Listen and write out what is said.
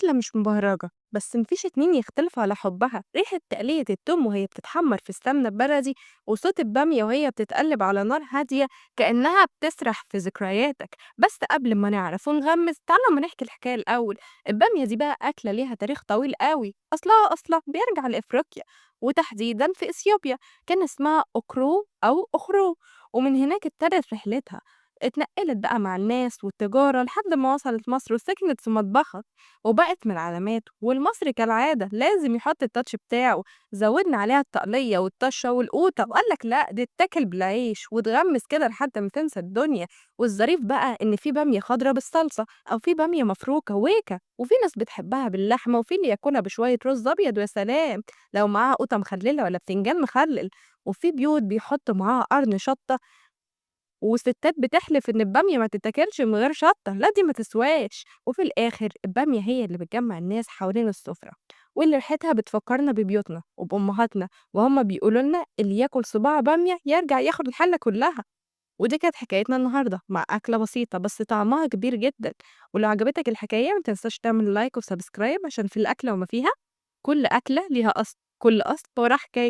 أكلة مش مبهرجة، بس مفيش اتنين يختلفوا على حبها. ريحة تقلية التوم وهي بتتحمر في السمنة البلدي، وصوت البامية وهي بتتقلب على نار هادية كأنها بتسرح في ذكرياتك. بس قبل ما نعرف ونغمس، تعالوا أما نحكي الحكاية الأول. البامية دي بقى أكلة ليها تاريخ طويل قوي، أصلها أصلا بيرجع لإفريقيا، وتحديدًا في إثيوبيا، كان اسمها أوكرو أو أخرو، ومن هناك ابتدت رحلتها. اتنقلت بقى مع الناس والتجارة لحد ما وصلت مصر وسكنت في مطبخها وبقت من العلامات. والمصري كالعادة لازم يحط ال touch بتاعه، زودنا عليها التقلية والطشة والقوطة، وقال لك لأ دي تتاكل بالعيش وتغمس كده لحد ما تنسى الدنيا. والظريف بقى إن في بامية خضرا بالصلصة، أو في بامية مفروكة ويكا، وفي ناس بتحبها باللحمة، وفي اللي ياكلها بشوية رز أبيض ويا سلام لو معاها قوطة مخللة ولا بتنجان مخلل. وفي بيوت بيحطوا معاها قرن شطة، وستات بتحلف إن البامية ما تتاكلش من غير شطة، لا دي ما تسواش. وفي الآخر البامية هي اللي بتجمع الناس حوالين السفرة، واللي ريحتها بتفكرنا ببيوتنا وبأمهاتنا، وهم بيقولوا لنا اللي ياكل صباع بامية يرجع ياخد الحلة كلها. ودي كانت حكايتنا النهاردة مع أكلة بسيطة بس طعمها كبير جدًا. ولو عجبتك الحكاية ما تنساش تعمل like و subscribe، عشان في الأكلة وما فيها كل أكلة ليها أصل، كل أصل وراه حكاية.